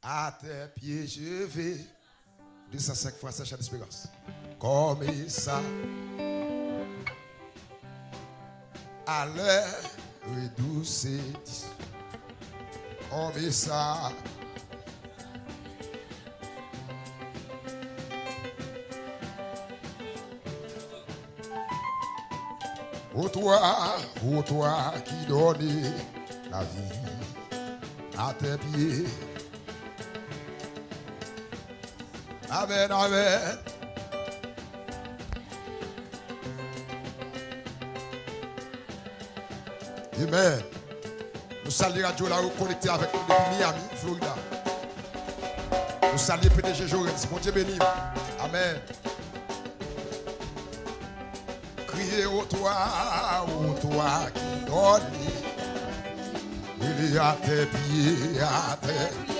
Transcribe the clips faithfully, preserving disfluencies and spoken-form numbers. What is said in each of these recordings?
À tes pieds je vais. Deux cent cinq fois, c'est Chant d'Espérance. Comme ça, à l'heure douce et dix. Comme ça. Ô toi, ô toi qui donnes la vie, à tes pieds. Amen, amen. Amen. Nou salye radyo la, yo konekte avèk nou depi Miami, Florida. Nou salye P D G Jorens. Bondye beni w. Amen. Crier au toi, au toi qui donne. Il est à tes pieds, à tes pieds.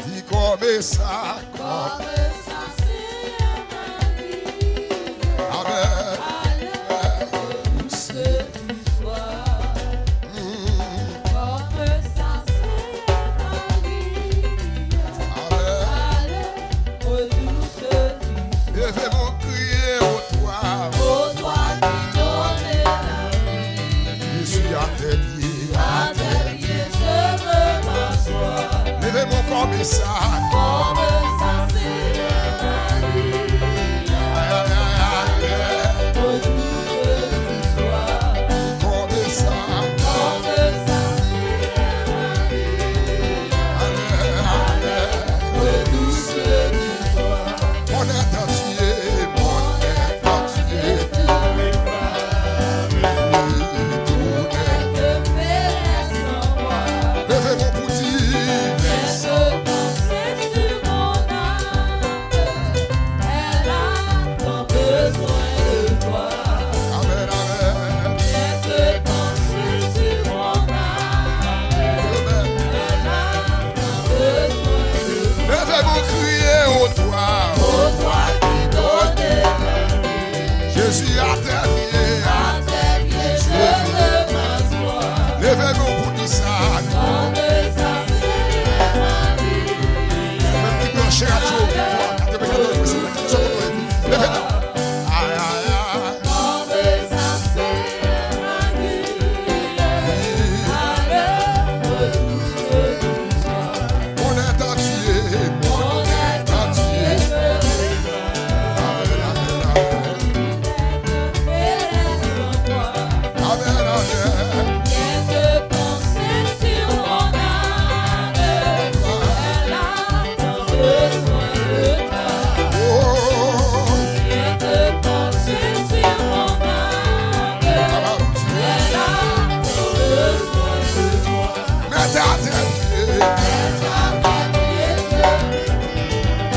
Dis comme ça, comme ça, Seigneur, ma vie. Amen. Douce victoire. Mm. Comme ça, Seigneur, ma vie. Amen. Leve men w, kriye, ô toi. Ô toi qui donnes la vie. Je suis à tes pieds. À tes pieds je me m'assois. Leve men w, kòm sa. Comme ça, Seigneur, ma vie. Ay, ay, ay, ay, ay. Ô douce victoire. Kòm sa. Comme ça, Seigneur, ma vie. Amen, amen. Ô douce victoire. Mon être entier, mon être entier, tout est prêt. Leve men w pou di. Amen, amen. Amen. Leve men w, kriye, ô toi. Ô toi qui donnes la vie. Jésus, à tes pieds, à tes pieds je me m'assois. Leve men w pou di sa. Comme ça, Seigneur, ma vie. Ou menm ki branche radyo, katrevenkatòz pwen senk, leve men w. Ay, ay, ay. Mon être entier, mon être entier. Amen, amen, amen. Amen, amen. Oh. Mets à tes pieds.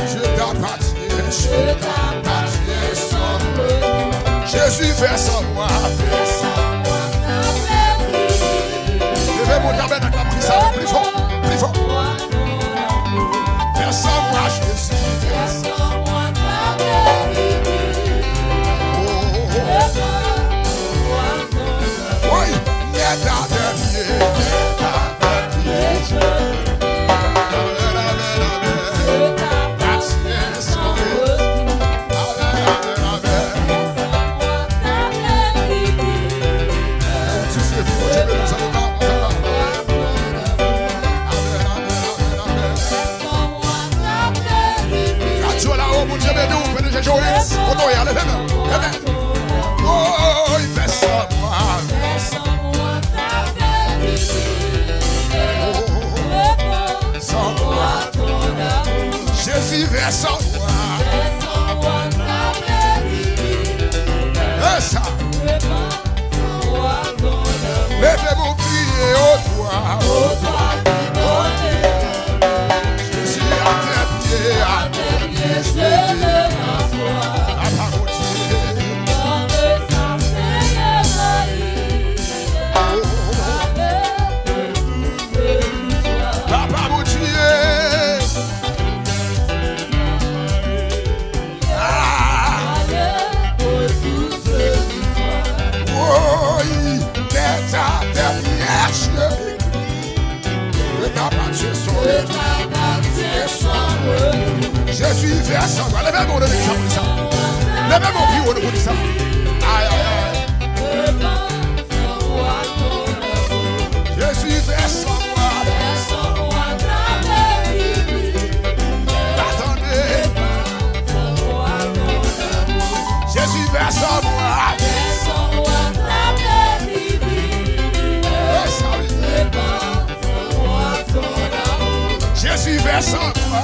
Je t'appartiens, je t'appartiens sans moi. Jésus, fais sans moi. Leve men w, tabènak la, pou di sa pli fò, pli fò. Fais sans moi, Jésus. Oh, oh, oh. Oui, mets à tes pieds, mets à tes pieds. Amen, amen, amen. Amen, amen, amen. Yon ti fè pou Bondye beni w, zanmi pa, pa, pa. Amen, amen, amen, amen. Radyo la, oh, Bondye beni w, P D G Joris. Kote w ye a, leve men w. Leve. Oh, fè sans moi. Oh, sans moi. Jésus, fè sans moi. E sa. Leve men w, kriye, ô toi. Jésus, à tes pieds, à tes pieds je m'assois. Vèse anba. Leve men w, leve men w pou di sa. Leve men w pi wo pou di sa. Ay, ay, ay. Jésus, verse en moi. Attendez. Jésus, verse en moi. Jésus, verse en moi.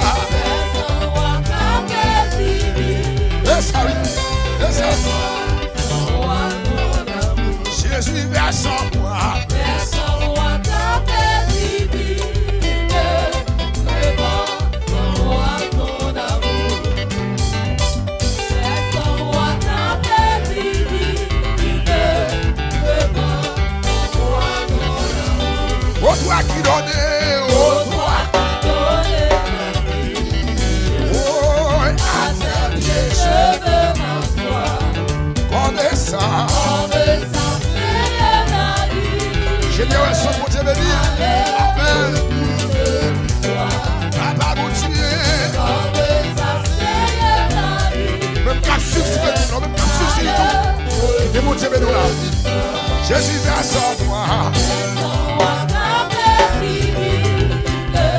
Jésus, verse en moi. Au toi qui donne, au toi qui donne la vie. Oh, à tes pieds je veux m'asseoir. Comme ça. Comme ça, Seigneur m'a dit. Jenyè, wè, son Bondye beni. Amen. Papa Bondye. Menm k ap swiv sou Facebook, menm k ap swiv sou YouTube. Kite Bondye beni w la. Jésus, verse en moi.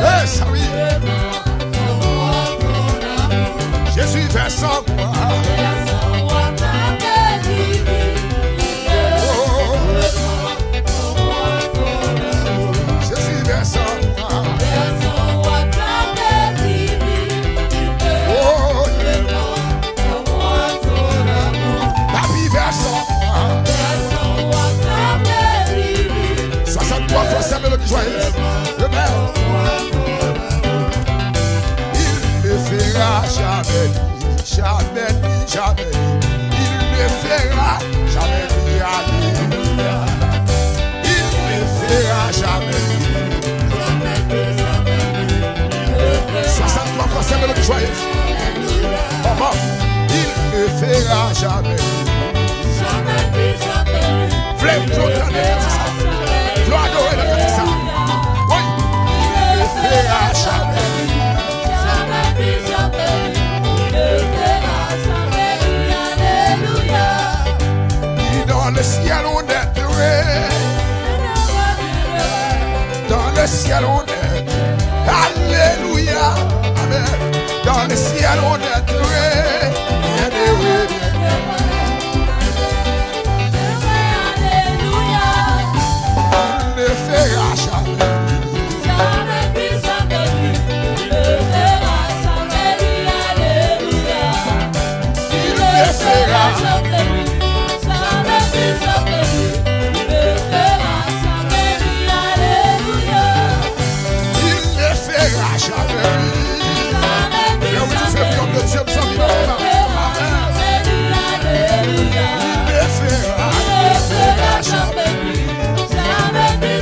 Hey, sa wi. Jésus, verse en moi. Oh. Jésus, verse en moi. Oh. Papi, verse en moi. Soixante-trois fois, c'est mélodie joyeuse. Le Père. Il ne fera jamais, jamais, jamais. Il ne fera jamais, alléluia. Il ne fera jamais. Soixante-trois fois, c'est mélodie joyeuse. Maman, il ne fera jamais. Vle, vle tande kantik sa. Vle adore nan kantik sa. Wi. Il ne fera jamais. Ni dans le ciel on est heureux. Dans le ciel on est heureux. Alléluia. Amen. Dans le ciel on est heureux. Bienheureux, bienheureux. Il ne fera jamais. Il ne fera. Il ne fera jamais. Fè w di fè fi de Dieu, m santi nan fè pa. Amen. Il ne fera, il ne fera jamais.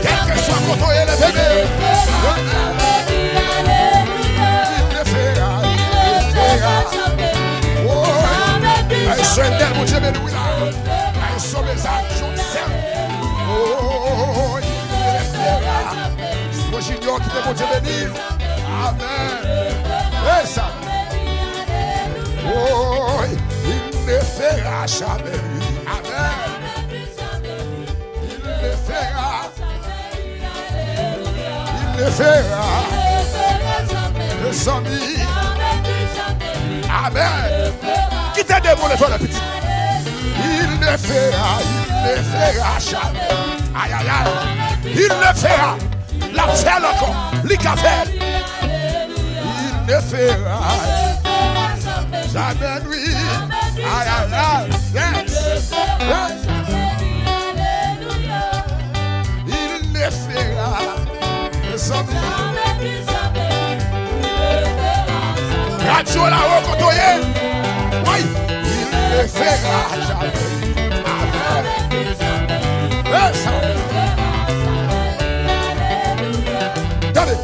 Kèlkeswa kote w ye, leve men. Il ne fera, il ne fera. Oh, ay, sou entèl, Bondye beni w la. Ay, sou mezaj Joseph. Oh, il ne fera. Sou Junior, kite Bondye beni w. Amen. Hey, sa. Oh, il ne fera jamais. Amen. Il le fera. Il le fera. Mezanmi. Amen. Kite demon leve w la, pitit. Il le fera, il le fera jamais. Ay, ay, ay. Il le fera. L ap fè l ankò. Li ka fè l. Il ne fera jamais nuit. Ay, ay, ay. Yes. Yes. Il ne fera. Mezanmi. Radyo la wo kote w ye. Wi. Il ne fera jamais. Amen. Hey, sa. Tande.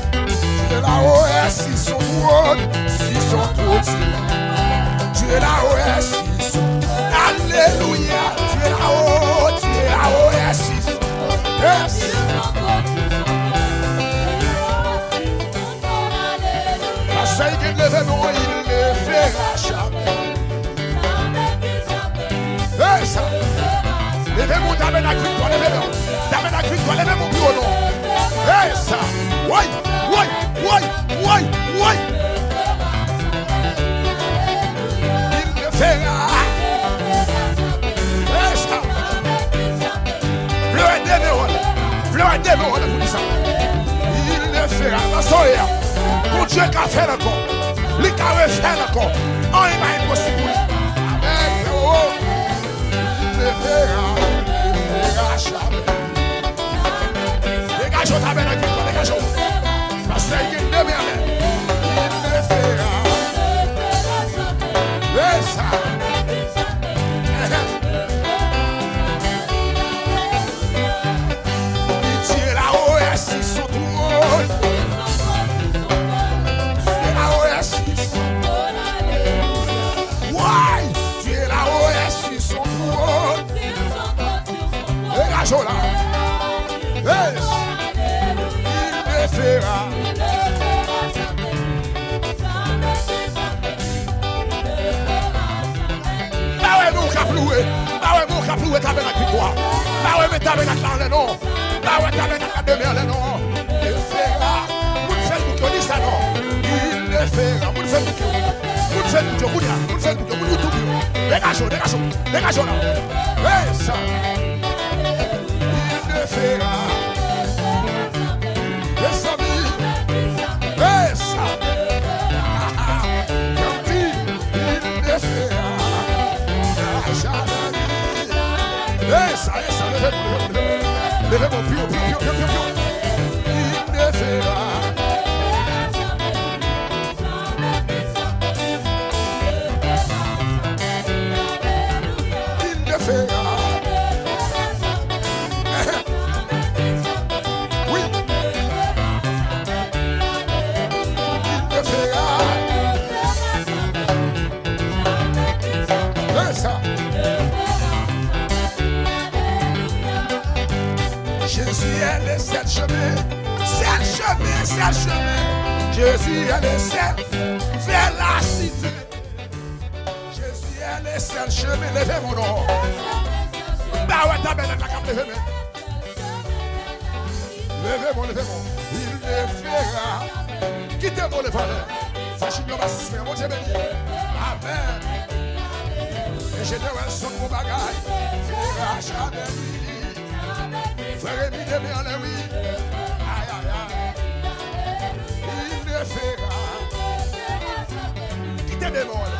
Dieu là-haut est sur son trône, sur son trône, sur son trône. Dieu là-haut est sur son trône. Alléluia. Dieu là-haut, Dieu là-haut est sur son trône. Yes. Pastè Ken, leve men w, il ne Fera jamè. Ey sa. Leve men w, tabènak viktwa, leve men w. Tabènak viktwa, leve men w pi wo non. Ey sa. Woy, woy, woy, woy, woy. Il ne fera. Ey sa. Vle wè demen w anlè. Vle wè demen w anlè pou di sa. Il ne fera. Nan sa w ye a. Bondye ka fè l ankò. Li ka refè l ankò. Anyen pa enposib pou li. Amèn. Oh. Il ne fera, il ne fera jamais. Degaje w, tabènak viktwa, degaje w. Pastè, gen demen anlè. Il ne fera. Ey sa. Dieu là-haut est sur son trône. Dieu là-haut est sur son trône. Ouais, Dieu là-haut est sur son trône. Degaje w la. Yes. Il ne fera. Ba wè men w k ap louwe. Ba wè men w k ap louwe tabènak viktwa. Ba wè men tabènak la anlè non. Ba wè tabènak la demen anlè non. Il fera. Moun Facebook yo di sa non. Il ne fera. Moun Facebook yo. Moun Facebook yo. Moun Facebook yo. Moun YouTube yo. Degaje w, degaje w. Degaje w la. Ey sa. Il ne fera. Mezanmi. Ey sa. Yo di, il ne fera jamais. Ey sa, ey sa, leve men w, leve men w, leve men w. Leve men w, pyo, pyo, pyo. Il ne fera. Il ne fera. Oui. Il ne fera. Fè sa. Jésus est le seul chemin, seul chemin, seul chemin. Jésus est le seul véracité. Jésus est le seul chemin. Leve men w non. M pa wè tabènak la k ap leve men. Leve men w, leve men w. Il ne fera. Kite men w leve anlè. Sa junior basis mwen, Bondye beni. Amèn. Enjenyè Welson, bon bagay. Fera jamè, wi. Frè Remy, demen anlè, wi. Ay, ay, ay. Il ne fera. Kite demen anlè.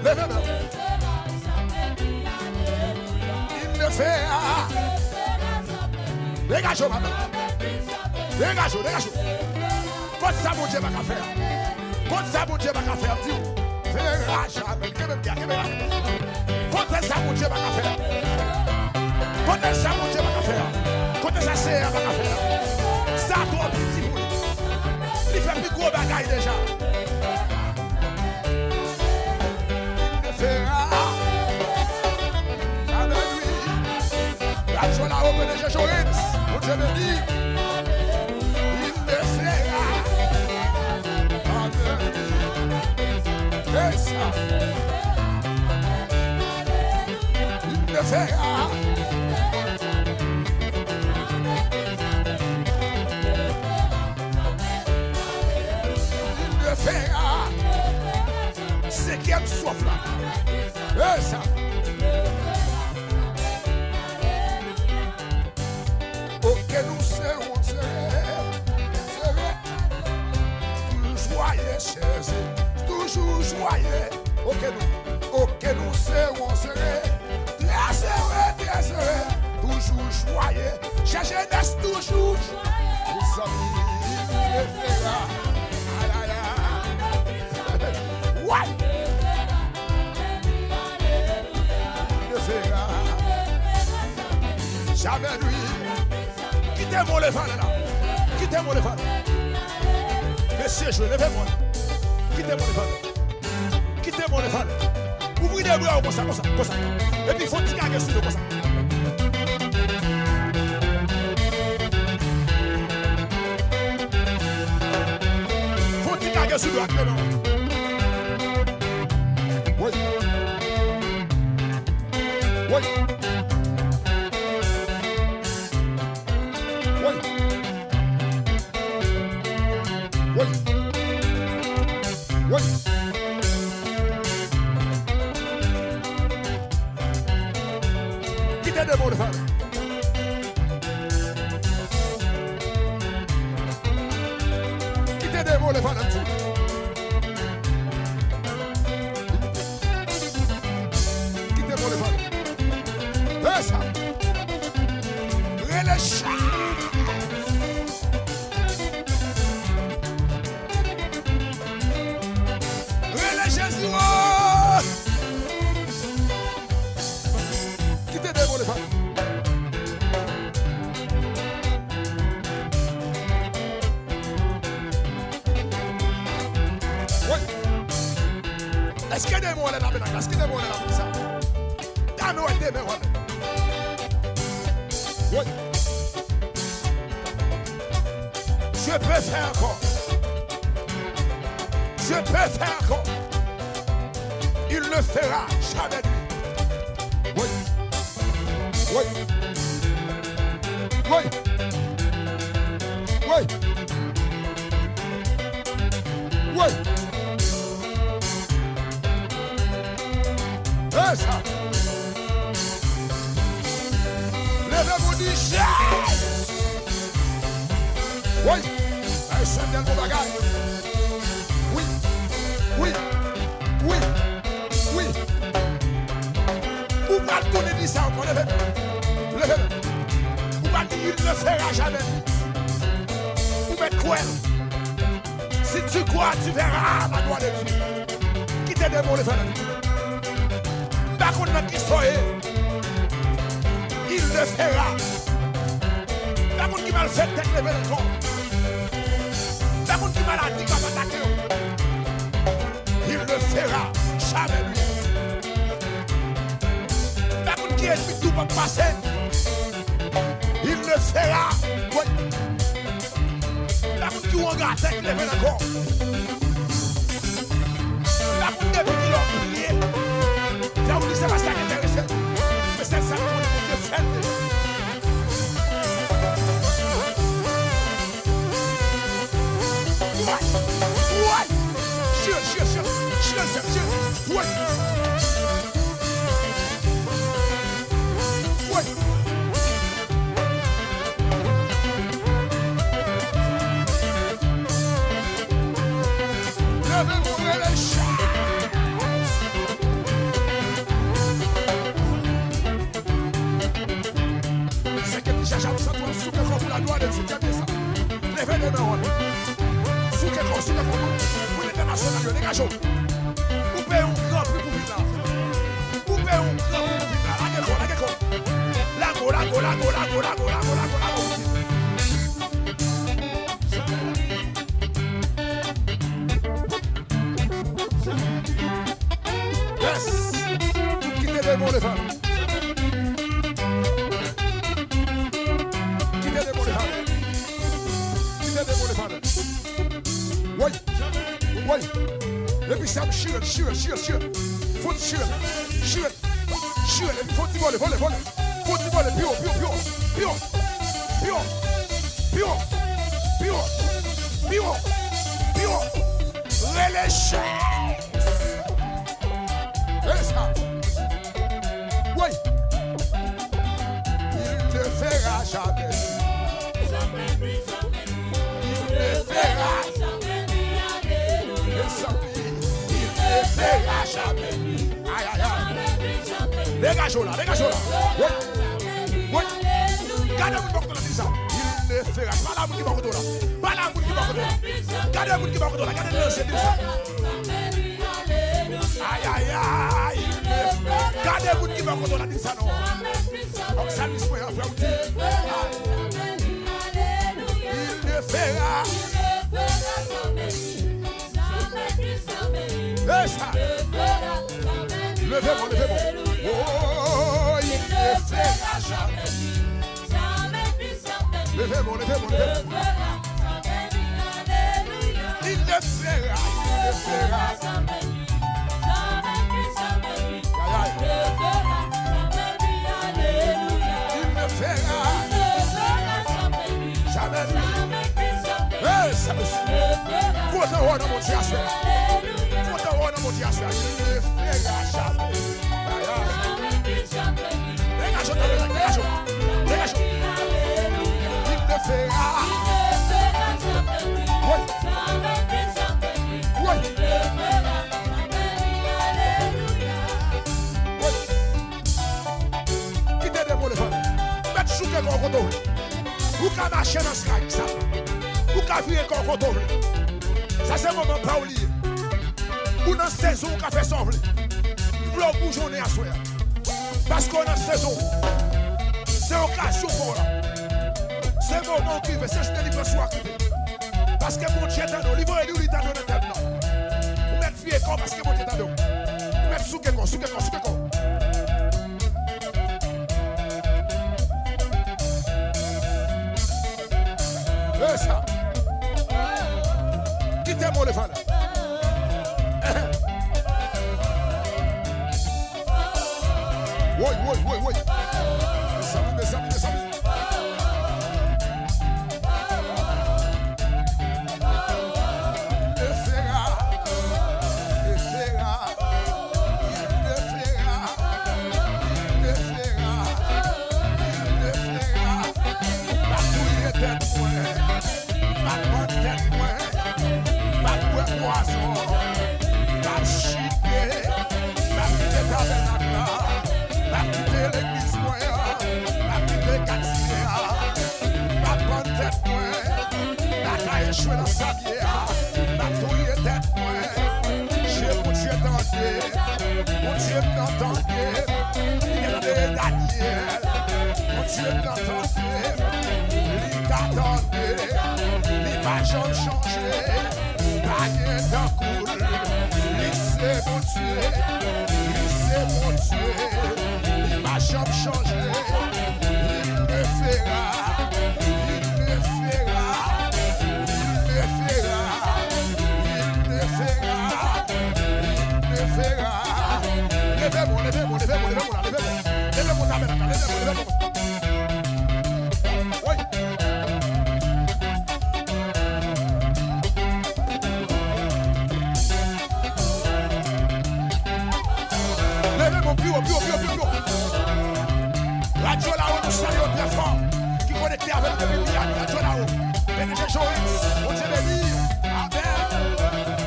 Leve men w. Il ne fera. Degaje w, madanm. Degaje w, degaje w. Kote sa Bondye pa ka fè a? Kote sa Bondye pa ka fè a? M di w. Fera jamè. Kenbe byen, kenbe la. Kote sa Bondye pa ka fè a? Kote sa Bondye pa ka fè a? Kote sa Seyè a pa ka fè a? Sa twò piti pou li. Li fè pi gwo bagay deja. Il ne fera. Amèn, wi. Radyo la, o P D G Jorens, Bondye beni. Il ne fera. Amèn. Ey sa. Il ne fera. Il ne fera. Senkyèm sof la. Ey sa. Oke, nou serons serrés, serrés. Toujou jwaye, chèze, toujou jwaye. Oke, nou, oke, nou serons serrés. Trè sere, trè sere, toujou jwaye. Chèche nès toujou. Mezanmi, il ne fera. Ay, ay, ay. Woy. Il ne fera. Jamè, wi. Kite men w leve anlè la. Kite men w leve anlè. Mesye jwe, leve men w. Kite men w leve anlè. Kite men w leve anlè. Ouvri de bra w konsa, konsa, konsa. Epi fè yon ti kage sou do konsa. Fè yon ti kage sou do ak men w. Woy. Woy. Woy. Woy. Woy. Kite demon defann. Kite demon defann. Kite demon defann. E sa. Rele Jezi. Rele Jezi, o! Kite demon defann. Woy. Èske demon an lè nan menaj la? Èske demon an lè nan sa? Dame wè demen wè. Woy. Je peux faire encore. Je peux faire encore. Il ne fera jamais nuit. Oui. Oui. Oui. Oui. Oui. E sa. Leve pou di Jezi. Woy. Ay, Sandèl, bon bagay. Wi. Wi. Wi. Wi. Ou pral tounen di sa ankò. Leve men. Leve men. Ou pral di, il ne fera jamais. Ou mèt kwè. Si tu crois, tu verras la gloire de Dieu. Kite demon defann. M pa konn nan kisa w ye. Il le fera. M pa konn ki malfektè k leve nan kò w. M pa konn ki maladi k ap atake w. Il le fera. Jamè li. M pa konn ki enmi tou p ap pase. Il le fera. Wi. M pa konn ki wonga atè k leve nan kò w. M pa konn depi kilè w priye. Fè w di se pa sa k enterese l. Men sèl sa l konnen, Bondye fè l. Woy! Woy! Chire l, chire l, chire l. Chire l, chire l, chire l. Woy! Woy! Leve pou rele Jezi. Sèke ki chache ap santi w ap souke kò pou la glwa de Dye, tande sa. Leve de men w. Souke kò, souke kò. Pou lentènasyonal yo, degaje w. Ou peye yon gran pri pou vin la. Ou peye yon gran pri pou vin la. Lage kò, lage kò. Lago, lago, lago. Yes. Kite demon defann. Kite demon defann. Kite demon defann. Woy. Woy. Epi sa, chire l, chire l, chire l, chire l. Fò chire l. Chire l. Chire l. Epi fò ti vole, vole, vole. Fò ti vole, pi wo, pi wo, pi wo. Pi wo. Pi wo. Pi wo. Pi wo. Pi wo. Pi wo. Rele Jezi. E sa. Woy. Il ne fera jamais. Il ne fera. Mes amis, il ne fera jamais. Ay, ay, ay. Degaje w la, degaje w la. Woy. Woy. Gade moun bò kote w la, di sa. Il ne fera. Pale a moun ki bò kote w la. Pale a moun ki bò kote w la. Gade moun ki bò kote w la. Gade nan zye, di sa. Ay, ay, ay. Gade moun ki bò kote w la, di sa non. Fòk sa misye frè w di. Il le fera. E sa. Leve men w, leve men w. Oh, il ne fera jamais. Leve men w, leve men w, leve men w. Il le fera, il le fera. Kontan wè w nan Bondye aswè a. Kontan wè w nan Bondye aswè a. Li leve a chape. Ay, ay. Degaje w, degaje w. Degaje w. Li leve a. Wi. Wi. Wi. Kite demon levann. Mèt souke kò w kote w vle. Ou ka mache nan Skype sa. Ou ka vire kò w kote w vle. Sa se moman pa w li ye. Ou nan sezon ou ka fè sa w vle. M vle w boujonnen aswè a. Paske w nan sezon. Se okazyon pa w la. Se moman w ki rive. Se jou delivrans ou a k rive. Paske Bondye tande w. Li voye di w li tande w nan tèm nan. Ou mèt vire kò w paske Bondye tande w. Ou mèt souke kò w, souke kò w, souke kò w. E sa. Kite mo le fala. Woy, woy, woy, woy. Mezanmi, mezanmi, mezanmi. Leve a, leve a, leve a, leve a, leve a. M ap touye tèt mwen. M ap pann tèt mwen. M ap bwè pwazon. M ap chite. M ap kite tabènak la. M ap kite legliz mwen an. M ap kite katye a. M ap pann tèt mwen. M ap ka echwe nan sabye a. M ap touye tèt mwen. Je Bondye tande. Bondye m nan tande. Li te tande Danyèl. Bondye m nan tande. Li ka tande. Li pa janm chanje. Pa gen tankou l. Li se Bondye. Li se Bondye. Li pa janm chanje. Il me fera. Il me fera. Il me fera. Il me fera. Il me fera. Leve mwen, leve mwen, leve mwen, leve mwen, leve mwen. Leve mwen, leve mwen, leve mwen. Woy. Leve men w pi wo, pi wo, pi wo, pi wo, pi wo. Radyo Lawo, nou salye w trè fò. Ki konekte avè nou depi Miami, Radyo Lawo. P D G Joris, Bondye beni w. Amèn.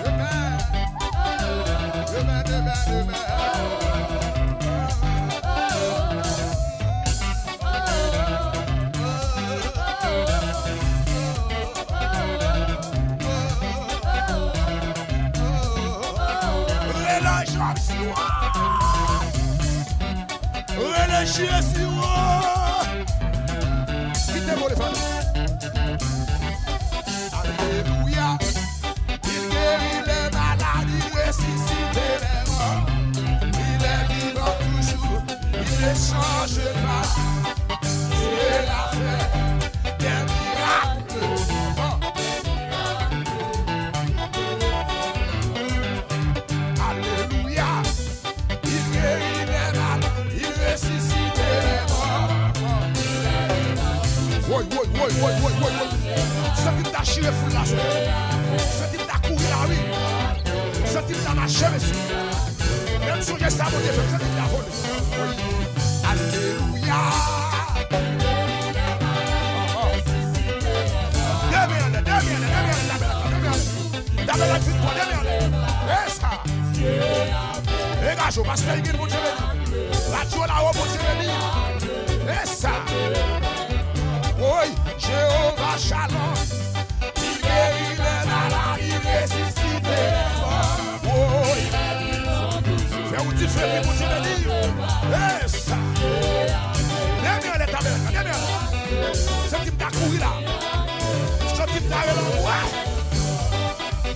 Amèn. Amèn, amèn, amèn. Rele Jezi, wa! Rele Jezi, wa! Kite mo le fè. Alelouya. Il guérit les malades, il ressuscite les morts. Il est vivant toujours, il ne change pas. Dieu a fait des miracles. Alelouya. Il guérit les malades, il ressuscite les morts. Woy, woy, woy. Santi m ta chire foul la sou. Santi m ta kouri lari. Santi m ta mache, mesye. Lè m sonje sa Bondye fè m, santi m ta vole. Alelouya. De men anlè, de men anlè, de men anlè, de men anlè. Tabènak vin pran de men anlè. E sa. Degaje w, pastè Igil, Bondye beni. Radyo Lawo, Bondye beni. E sa. Woy, Jewova Shalom. Il guérit les malades, il ressuscite les morts. Woy. Fè yon dife, wi, Bondye beni. E sa. De men anlè, tabènak, de men anlè. Santi m ta kouri la. Santi m ta rele anmwa.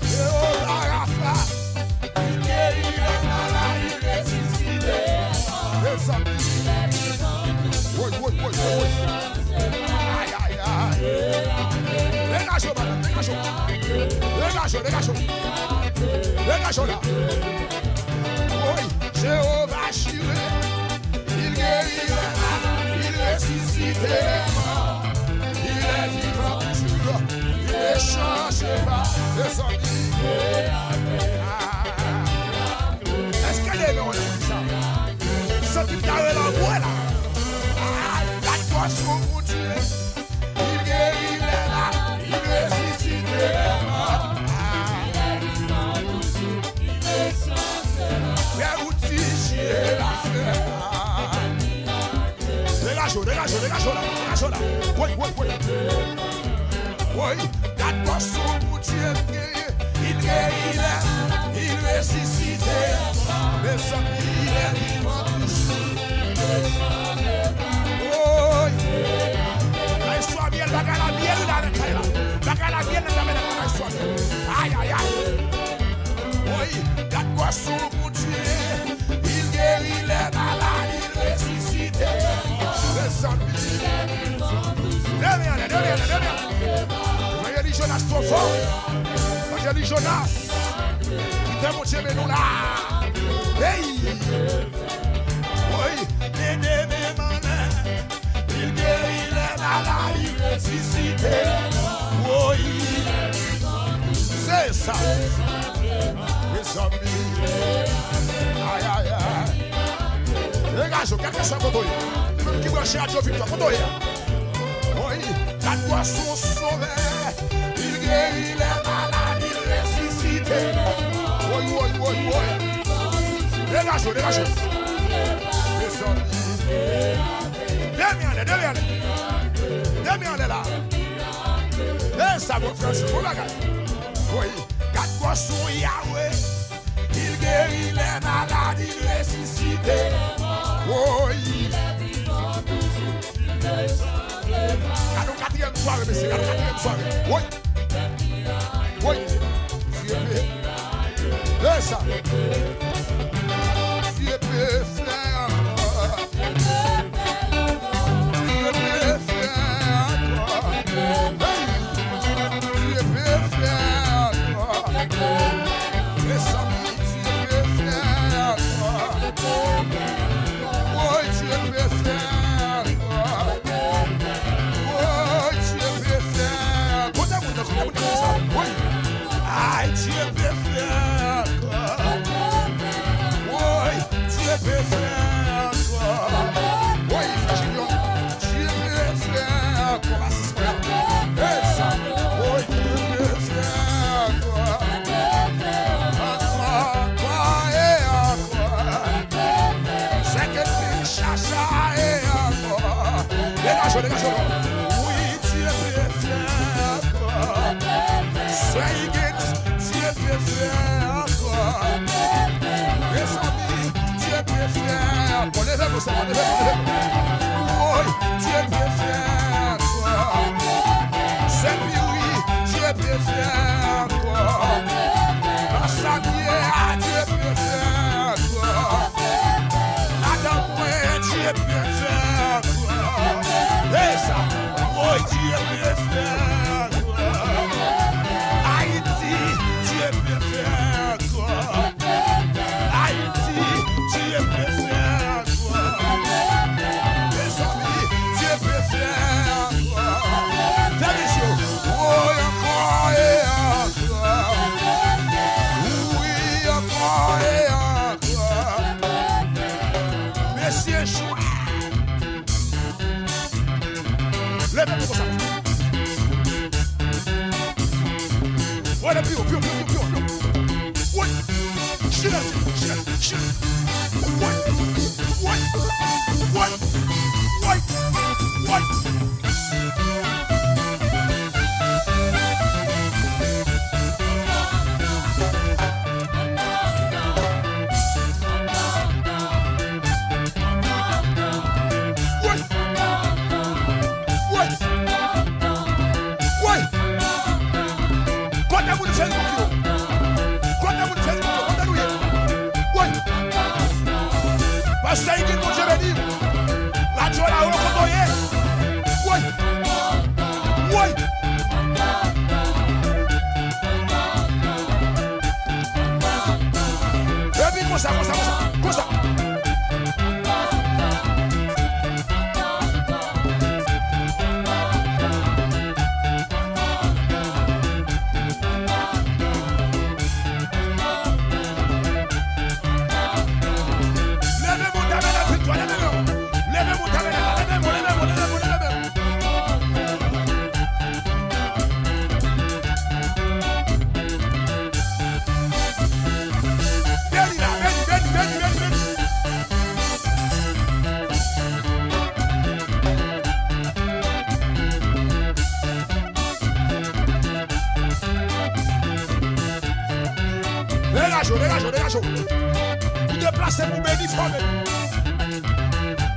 Jewova Rafa, li geri lè maladi resisite. Mezanmi. Woy, woy, woy, woy, woy. Ay, ay, ay. Degaje w, madanm, degaje w. Degaje w, degaje w. Degaje w la. Woy, Jewova Jire. Il guérit les malades, il ressuscite les morts. Il est vivant toujours, il ne change Mezanmi. Ah. Èske demen w nan sa? Santi m ta rele anmwe la. Ah, gad gras sou Bondye. Il guérit les malades, il ressuscite les morts. Ah. Frè Rudy, Dieu l'a fait. Ah. Degaje w, degaje w, degaje w la, degaje w la. Woy, woy, woy. Woy, gad gras sou Bondye m genyen. Il guérit les, il ressuscite. Mezanmi, il est vivant toujours. Woy. Maestro Amiel, bagay la byen wi la nan kay la. Bagay la byen nan kay la, Maestro Amiel. Ay, ay, ay. Woy, gad gras sou Bondye, il guérit les malades, il ressuscite les morts. Mezanmi. Demen anlè, demen anlè, demen anlè. Evanjelis Jonas twò fò. Evanjelis Jonas. Kite Bondye beni w la. Hey! Woy, men demen anlè. Il guérit les malades, il ressuscite. Woy. Se sa. Mezanmi. Ay, ay, ay. Degaje w, kèlkeswa kote w ye. Ou menm ki branche Radyo Viktwa, kote w ye a? Woy. Gad gras sou Sovè. Il guérit les malades, il ressuscite. Woy, woy, woy, woy. Degaje w, degaje w. Mezanmi. Demen anlè, demen anlè. Demen anlè la. E sa, bon frè, se bon bagay. Woy, gad gras sou Yahweh. Il guérit les malades, il ressuscite. Woy. Gad yon katriyèm sware, mesye, gad yon katriyèm sware. Woy. Woy. Dye pe. E sa. Dye pe fè ankò. Dye pe fè ankò. Hey! Dye pe fè ankò. Mezanmi, Dye pe fè ankò. Woy, Dye pe fè ankò. Woy, Dye pe fè ankò. Kote moun nan, kote moun nan sa? Woy. Ay, Dye pe fè ankò. Woy, Dye pe fè ankò. Woy, frè Junior. Dye pe fè ankò. Basis mwen. E sa. Woy, Dye pe fè ankò. Ankò, ankò e ankò. Sèke te chacha e ankò. Degaje w, degaje w. Wi, Dye pe fè ankò. Sè Higgins, Dye pe fè ankò. Mezanmi, Dye pe fè ankò. Leve pou sa, leve pou, leve pou. Woy, Dye pe fè ankò. Sè Piri, Dye pe fè ankò. Nan sa m ye a, Dye pe fè ankò. Ladan mwen, Dye pe fè ankò. E sa, woy, Dye pe fè ankò. Ayiti, Dye pe fè ankò. Ayiti, Dye pe fè ankò. Mezanmi, Dye pe fè ankò. Fèmen je w. Woy, ankò e ankò. Wi, ankò e ankò. Mesye, jwa. Leve men konsa. Woy, pi wo, pi wo, pi wo, pi wo, pi wo. Woy. Chire, chire, chire. Woy. Woy. Woy. Woy. Woy. Woy! Woy! Woy! Kote moun Facebook yo? Kote moun Facebook yo? Kote nou ye? Woy! Pastè Igil, Bondye beni w. Radyo la, wo, kote w ye? Woy! Woy! Epi konsa, konsa, konsa, konsa. Degaje w, degaje w, degaje w. Ou deplase pou beni, fò beni.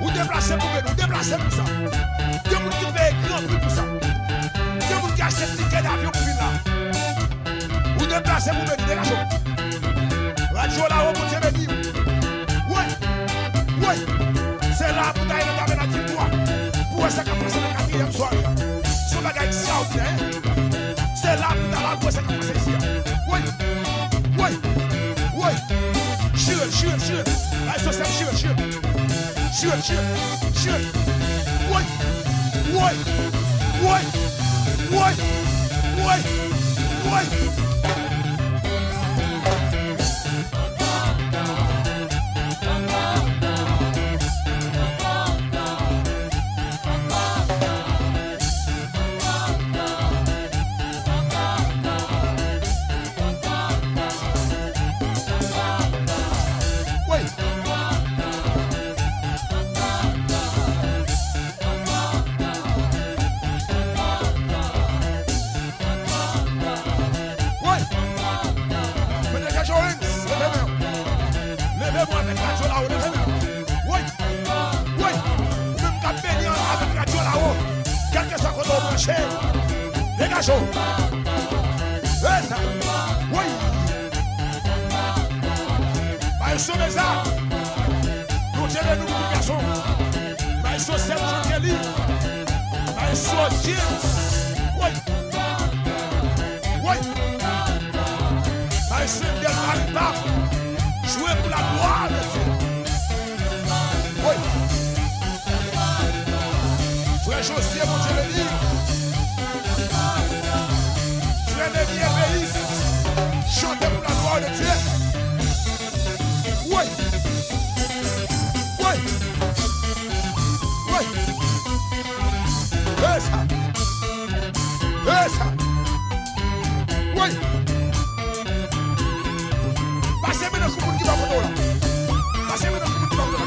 Ou deplase pou beni, ou deplase pou sa. Gen moun ki peye gran pri pou sa. Gen moun ki achte tikè davyon pou vin la. Ou deplase pou beni, degaje w. Radyo la, o Bondye beni w. Woy! Woy! Se la pou ta ye nan tabènak Viltwa pou wè sa k ap pase nan katriyèm sware a. Se yon bagay ekstraòdinè. Se la pou ta la pou wè sa k ap pase isi a. Woy! Woy! Woy! Chire l, chire l, chire l. Bay sosyal, chire l, chire l. Chire l, chire l, chire l. Woy! Woy! Woy! Woy! Woy! Woy! Woy! Woy! Mwen degaje w, Rens, leve men w. Leve men w avèk radyo la, w leve men w. Woy! Woy! Ou menm k ap beni an avèk radyo la, w. Kèlkeswa kote w branche, degaje w. Esa! Woy! Maestro Meza, Bondye beni w, pitit gason. Maestro Sèl Jean Kelly. Maestro James. Woy. Woy. Maestro Endel Maripa. Jwe pou la glwa de Dye. Woy. Frè Josye, Bondye beni. Frè Nemy Elveis. Chante pou la glwa de Dye. Woy! Woy! Woy! Esa! Esa! Woy! Pase men nan kou moun ki bò kote w la. Pase men nan kou moun ki bò kote w la.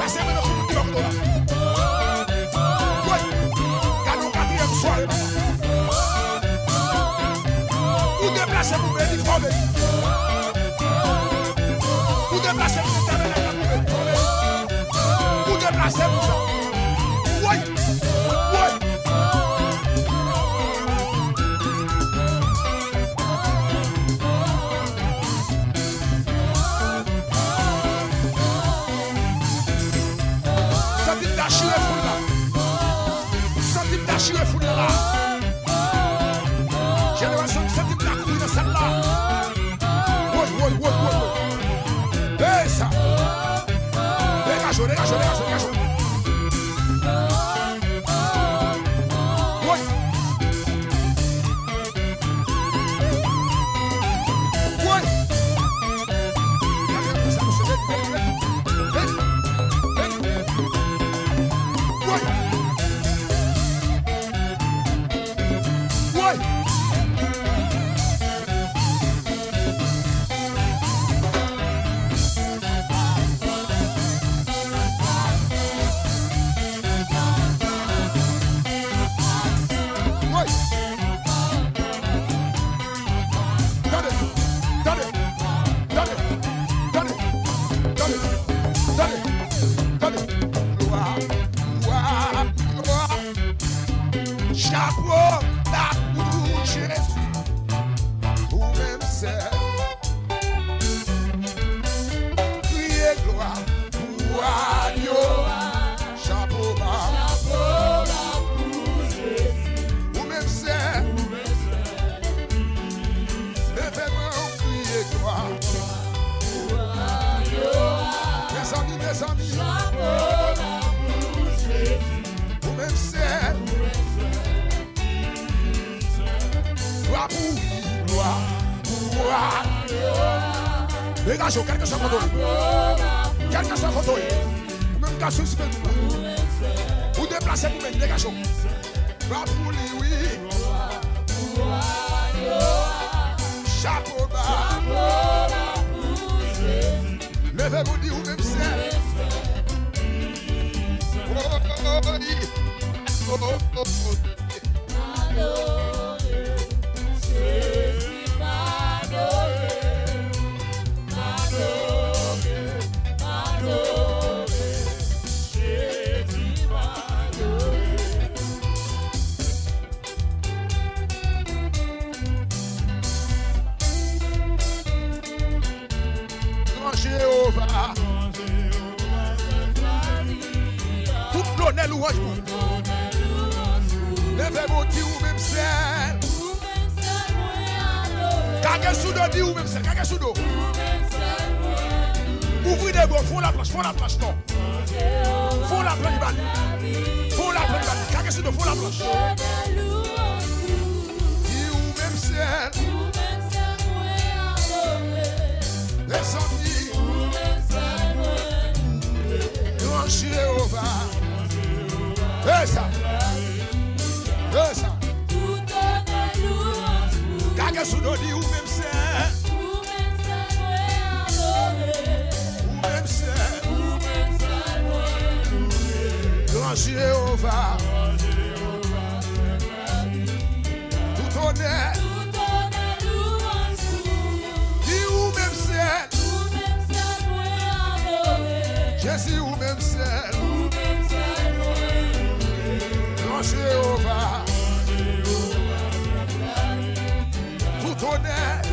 Pase men nan kou moun ki bò kote w la. Woy! Gade yon katriyèm sware, papa. Ou deplase pou beni, fò beni. Ou deplase pou tabènak la pou beni, fò beni. Ou deplase pou sa. Woy! Woy! Santi m dechire foul la. Santi m dechire foul la la. Jenerasyon m santi m ka kouri nan sal la. Woy, woy, woy, woy, woy. Esa. Degaje w, degaje w, degaje w, degaje w. Woy. Woy. Woy. Woy. Woy. Tande, tande, tande, tande, tande, tande, tande. Glwa, glwa, glwa. Chapo ba pou Jezi, ou menm sèl. Kriye glwa pou wa yo a. Chapo ba. Chapo ba pou Jezi. Ou menm sèl. Ou menm sèl. Leve men w, kriye glwa. Mezanmi, mezanmi. Ou menm sèl. Glwa pou, glwa pou, glwa. Degaje w, kèlkeswa kote w ye. Kèlkeswa kote w ye. Ou menm gason ki sou Facebook la. Ou deplase pou beni, degaje w. Glwa pou li, wi. Chapo ba. Leve pou di ou menm sèl. Oh, oh, oh, oh. Leve men w, di ou menm sèl. Kage sou do, di ou menm sèl. Kage sou do. Ouvri de bò, fè w laplanch, fè w laplanch non. Fè w laplanch ba li. Fè w laplanch ba li. Kage sou do, fè w laplanch. Di ou menm sèl. Mezanmi. Gran Jewova. E sa. E sa. Kage sou do, di ou menm sèl. Ou menm sèl. Gran Jewova. Tout onè. Di ou menm sèl. Jezi, ou menm sèl. Gran Jewova. Tout onè.